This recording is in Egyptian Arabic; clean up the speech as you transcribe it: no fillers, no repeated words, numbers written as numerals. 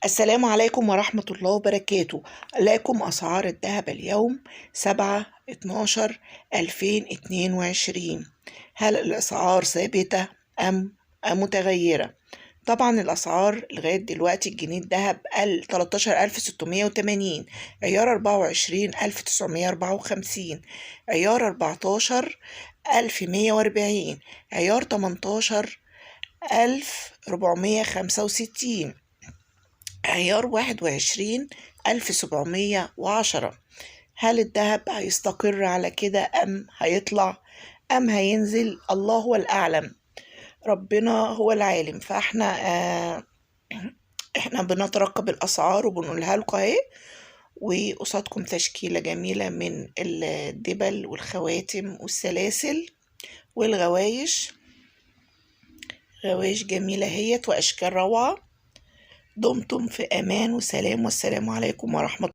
السلام عليكم ورحمة الله وبركاته. لكم أسعار الذهب اليوم 7/12/2022. هل الأسعار ثابتة أم متغيرة؟ طبعا الأسعار لغاية دلوقتي الجنيه الذهب قل 13680، عيار 24954، عيار 14140، عيار 18465، عيار 21710. هل الذهب هيستقر على كده أم هيطلع أم هينزل؟ الله هو الأعلم، ربنا هو العالم. فاحنا احنا بنترقب الأسعار وبنقولها لكم اهي، وقصادكم تشكيلة جميلة من الدبل والخواتم والسلاسل والغوايش، غوايش جميلة هيت وأشكال روعة. دمتم في أمان وسلام، والسلام عليكم ورحمة